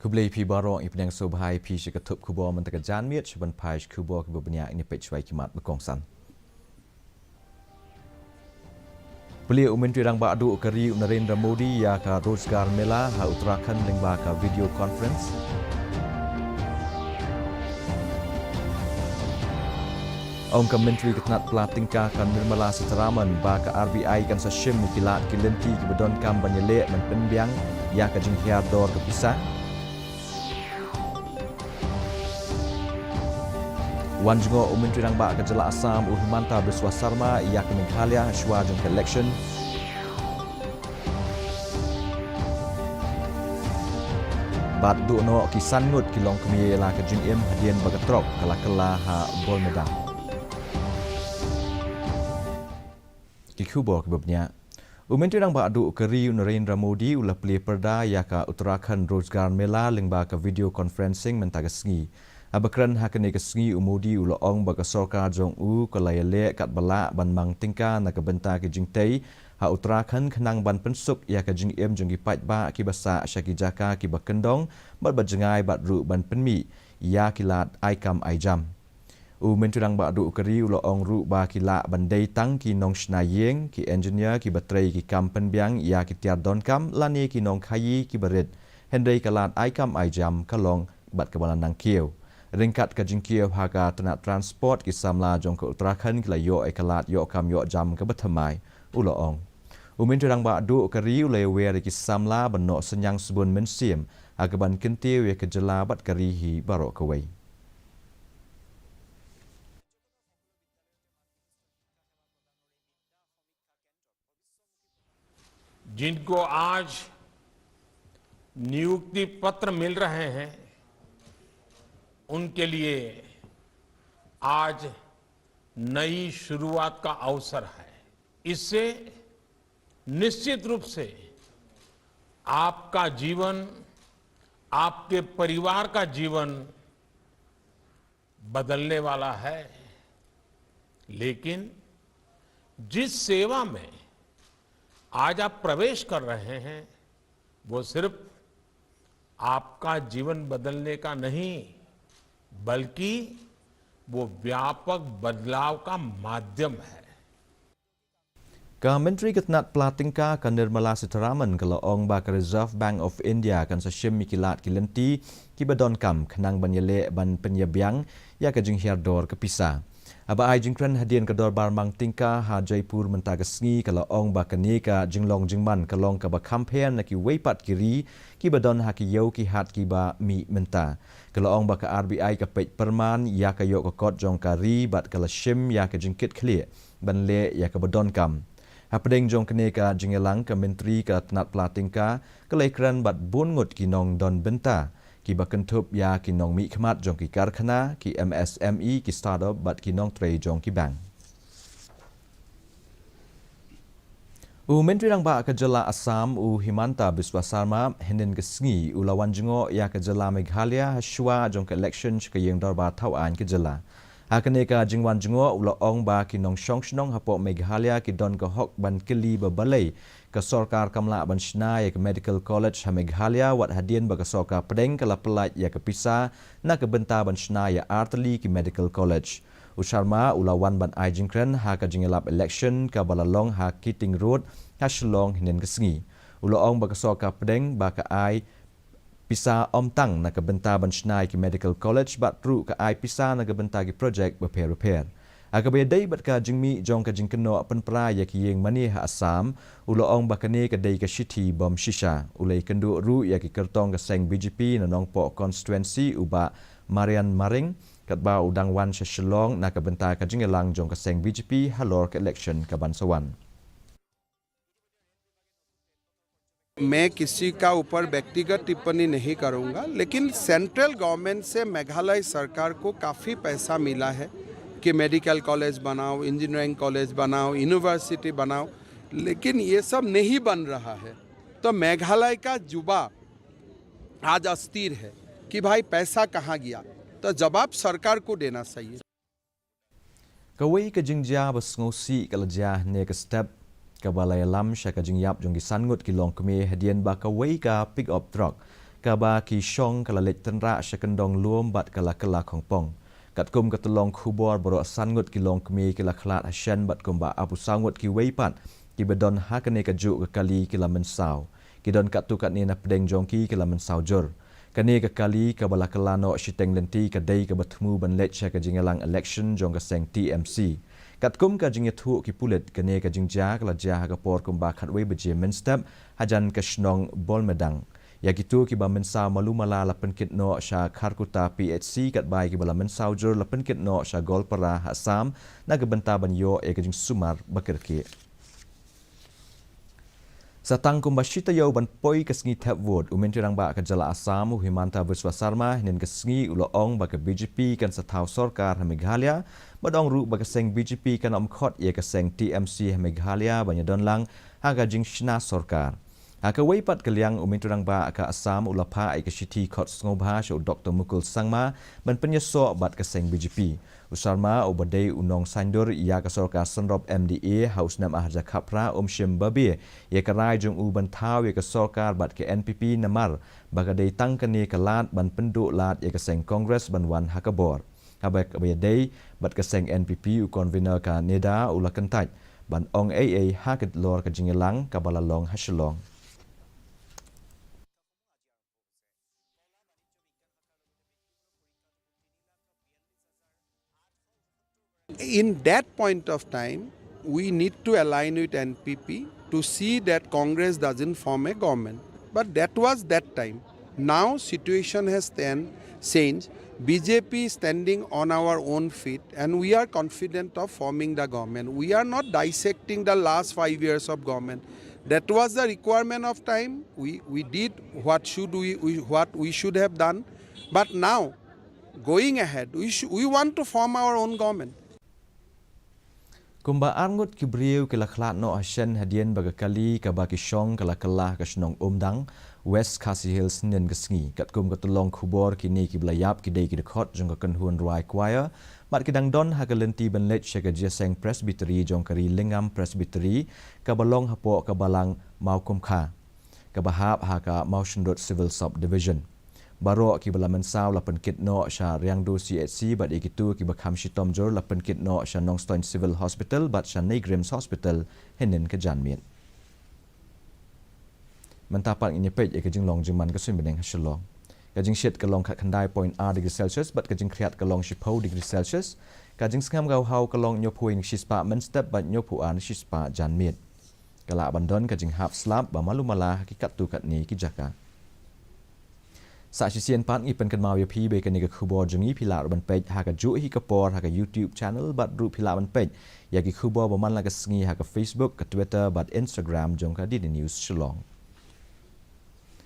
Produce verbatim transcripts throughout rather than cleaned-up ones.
Khublei phi baroh, i pdiang sngewbha ïa phi sha ka thup khubor mynta ka janmiet, sha ban peit khubor kiba bniah, ngin peit shuwa ki mat ba kongsan. Plie u Myntri Rangbah Duh ka ri u Narendra Modi ïa ka Rozgar Mela ha Uttarakhand lyngba ka video conference. Ong ka Myntri ka tnat pla tyngka ka Nirmala Sitharaman ba ka R B I kan sa shim ïa ki lad ki lynti kiba donkam ban ïaleh ban pynbiang ïa ka jinghiar dor ka pisa. Wan jngoh u Myntri Rangbah ka jylla Assam u Himanta Biswa Sarma ïa ka Meghalaya shuwa jong ka election. Bad duh noh ki san ngut ki longkmie la ka jingim hadien ba ka trok ka la kylla ha Bawlmedang. Ki khubor kiba bniah. U Myntri Rangbah Duh ka ri u Narendra Modi u la plie pyrda ïa ka Uttarakhand Rozgar Mela lyngba ka video conferencing mynta ka sngi. Haba kren ha kane ka sngi u Modi u la ong ba ka sorkar jong u ka la ïaleh katba lah ban mang tyngka na ka bynta ki jingtei ha Uttarakhand khnang ban pynsuk ïa ka jingim jong ki paidbah kiba sah sha ki jaka kiba kyndong bad ba jngai bad ruh ban pynmih ïa ki lad ai kam ai jam. U Myntri Rangbah Duh ka ri u la ong ruh ba ki lah ban dei tang ki nongshna ïing, ki engineer kiba trei ki kam pynbiang ïa ki tiar donkam lane ki nongkhaïi kiba rit, hynrei ka lad ai kam ai jam ka long bad kaba la nang kiew. Ryngkat ka jingkiew ha ka tnat transport, ki samla jong ka Uttarakhand ki la ïoh ïa ka lad ïoh kam ïoh jam kaba thymmai, u la ong. U Myntri Rangbah Duh ka ri u la ïawer ïa ki samla ban noh synñiang sbun mynsiem ha kaban kyntiew ïa ka jylla bad ka ri hi baroh kawei. जिनको आज नियुक्ति पत्र मिल रहे हैं, उनके लिए आज नई शुरुआत का अवसर है। इससे निश्चित रूप से आपका जीवन, आपके परिवार का जीवन बदलने वाला है, लेकिन जिस सेवा में आज आप प्रवेश कर रहे हैं, वो सिर्फ आपका जीवन बदलने का नहीं, बल्कि वो व्यापक बदलाव का माध्यम है। Ka Myntri ka tnat pla tyngka ka Nirmala Sitharaman ka la ong ba ka Reserve Bank of India kan sa shim ïa ki lad ki lynti kiba donkam khnang ban ïaleh ban pynïabiang ïa ka jinghiar dor ka pisa. Haba ai jingkren hadien ka dorbar mang tyngka ha Jaipur mynta ka sngi ka la ong ba kane ka jinglong jingman ka long kaba kham pher na kiwei pat ki ri kiba don ha ki ïew ki hat kiba mih mynta. Ka la ong ba ka R B I ka peit pyrman ïa ka ïoh ka kot jong ka ri bad ka la shim ïa ka jingkit khlieh ban leh ïa kaba donkam. Hapdeng jong kane ka jingïalang ka Myntri ka tnat pla tyngka ka la ïakren bad bun ngut ki nongdon bynta kiba kynthup ïa ki nongmihkhmat jong ki karkhana, ki M S M E, ki startup bad ki nongtrei jong ki bank. U Myntri Rangbah ka jylla Assam u Himanta Biswa Sarma hynnin ka sngi u la wan jngoh ïa ka jylla Meghalaya ha shuwa jong ka election sha ka ïing dorbar thaw aiñ ka jylla. Ha kane ka jingwan jngoh u la ong ba ki nongshong shnong hapoh Meghalaya ki don ka hok ban kylli ba balei ka sorkar kam lah ban shna ïa ka medical college ha Meghalaya wat hadien ba ka sorkar pdeng ka la pyllait ïa ka pisa na ka bynta ban shna ïa artylli ki medical college. U Sharma u la wan ban ai jingkren ha ka jingïalap election kaba la long ha Keating Road ha Shillong hynnin ka sngi. U la ong ba ka sorkar pdeng ba ka ai pisa ym tang na ka bynta ban shna ïa ki medical college bad ruh ka ai pisa na ka bynta ki project bapher bapher. Ha kaba ïadei bad ka jingmih jong ka jingkynnoh pynpra ïa ki ïing mane ha Assam, u la ong ba kane ka dei ka shithi bym shisha. U la ïakynduh ruh ïa ki kyrtong ka seng B J P na Nongpoh constituency u Bah Marian Maring, katba u dang wan sha Shillong na ka bynta ka jingïalang jong ka seng B J P halor ka election kaban sa wan. मैं किसी का ऊपर व्यक्तिगत टिप्पणी नहीं करूंगा, लेकिन central government से मेघालय सरकार को काफ़ी पैसा मिला है कि मेडिकल कॉलेज बनाओ, इंजीनियरिंग कॉलेज बनाओ, यूनिवर्सिटी बनाओ, लेकिन ये सब नहीं बन रहा है। तो मेघालय का युवा आज अस्थिर है कि भाई पैसा कहाँ गया, तो जवाब सरकार को देना चाहिए। Kawei ka jingjia ba sngewsih ka la jia hynne ka step, kaba la ïalam sha ka jingïap jong ki san ngut ki longkmie hadien ba kawei ka pick up truck kaba ki shong ka la leit tynrah sha kyndong lum bad ka la kylla khongpong. Katkum ka tyllong khubor, baroh san ngut ki longkmie ki la khlad ha shen bad kumba arphew saw ngut kiwei pat kiba don ha kane kajuh ka kali ki la mynsaw. Ki don katto katne na pdeng jong ki ki la mynsaw jur. Kane ka kali kaba la kylla noh shiteng lynti ka dei kaba thmu ban leit sha ka jingïalang election jong ka seng T M C. Katkum ka jingïathuh ki pulit, kane ka jingjia ka la jia ha ka por kumba khatwei baje mynstep hajan ka shnong Bolmedang. Ïa kito kiba mynsaw malu mala la pynkit noh sha Kharkutta P H C, katba ïa kiba la mynsaw jur la pynkit noh sha Goalpara ha Assam na ka bynta ban ïoh ïa ka jingsumar ba kyrkieh. Sa tang kumba shi taïew ban poi ka sngi thep vote, u Myntri Rangbah ka jylla Assam, u Himanta Biswa Sarma, hynnin ka sngi u la ong ba ka B J P kan sa thaw sorkar ha Meghalaya, bad ong ruh ba ka seng B J P kan ym khot ïa ka seng T M C ha Meghalaya ban ïadon lang ha ka jingshna sorkar. Ha kawei pat ka liang, u Myntri Rangbah ka Assam u la phah ïa ka shithi khot sngewbha sha u Doktor Mukul Sangma ban pynïasoh bad ka seng B J P. U Sarma, uba dei u nongsaiñdur ïa ka sorkar synrop M D A ha u snem ar hajar khatphra, um shim babe ïa ka rai jong u ban thaw ïa ka sorkar bad ka N P P namar ba ka dei tang kane ka lad ban pynduh lad ïa ka seng Congress ban wan ha ka bor. Haba kaba ïadei bad ka seng N P P, u convener ka NEDA u la kyntait ban ong ei ei ha ka lor ka jingïalang kaba la long ha Shillong. In that point of time, we need to align with N P P to see that Congress doesn't form a government. But that was that time. Now situation has then changed. B J P is standing on our own feet, and we are confident of forming the government. We are not dissecting the last five years of government. That was the requirement of time. We, we did what should we, we, what we should have done. But now, going ahead, we, sh- we want to form our own government. Kumba arngut ki briew ki la khlad noh ha shen hadien ba ka kali kaba ki shong ka la kylla ha ka shnong Umdang, West Khasi Hills, hynnin ka sngi. Katkum ka tyllong khubor, kine kiba la ïap ki dei ki dkhot jong ka kynhun rwai choir bad ki dang don ha ka lynti ban leit sha ka jingïaseng Presbytery jong ka Ri Lyngngam Presbytery kaba long hapoh ka balang Mawkumkha, kaba hap ha ka Mawshynrut Civil Subdivision. Baroh kiba la mynsaw la pynkit noh sha Riangdo C H C bad ïa kito kiba kham shitom jur la pynkit noh sha Nongstoiñ Civil Hospital bad sha NEIGRIHMS Hospital hynnin ka janmiet. Mynta pat ngin ïa peit ïa ka jinglong jingman ka suiñ bneng ha Shillong. Ka jingshit ka long khatkhyndai point ar degree Celsius bad ka jingkhriat ka long shiphew degree Celsius. Ka jingsngem ka haw ka long hynñiewphew wei na ka shispah mynstep bad hynñiewphew ar na ka shispah janmiet. Ka lah ban don ka jinghap slap ba malu mala ha ki katto katne ki jaka. Sa shisien pat ngi pynkynmaw ïa phi ba ïa kane ka khubor jong ngi phi lah ruh ban peit ha kajuh hi ka por ha ka YouTube channel bad ruh phi lah ban peit ïa ki khubor ba man la ka sngi ha ka Facebook, ka Twitter bad Instagram jong ka D D News Shillong.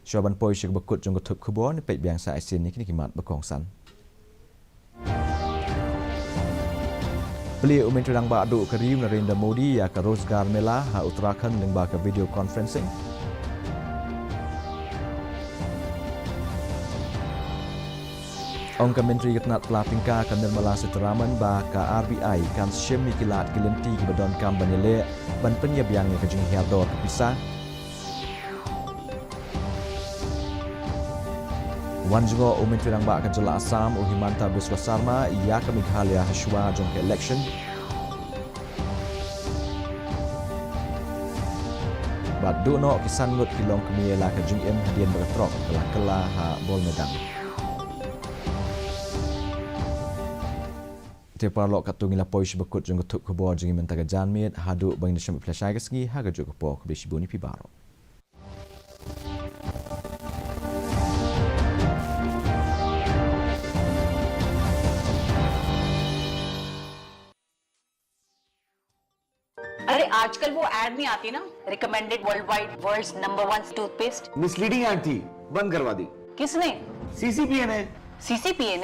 Shuwa ban poi sha kaba kut jong ka thup khubor, ngin peit biang sa shisien ïa kine ki mat ba kongsan. Plie u Myntri Rangbah duh ka ri u Narendra Modi ïa ka Rozgar Mela ha Uttarakhand lyngba ka video conferencing. Ong ka Myntri ka tnat pla tyngka ka Nirmala Sitharaman ba ka R B I kan shim ïa ki lad ki lynti kiba donkam ban ïaleh ban pynïa biang ïa ka jinghiar dor ka pisa. Wan jngoh u Myntri Rangbah ka jylla Assam u Himanta Biswa Sarma ïa ka Meghalaya ha shuwa jong ka election. Bad duh noh ki san ngut ki longkmie la ka jingim hadien ba ka trok ka la kylla ha Bolmedang. Te paralok, katto ngi la poi sha ba kut jong ka thup khubor jong ngi mynta ka janmiet, haduh ba ngin ïa shem pyrshah ka sngi ha kajuh ka por, khublei shibun ïa phi baroh. अरे, आजकल वो एड नहीं आती ना, recommended world wide world's number one toothpaste. Misleading ad थी, बंद करवा दी। किसने? सीसीपीए ने। सीसीपीए ने?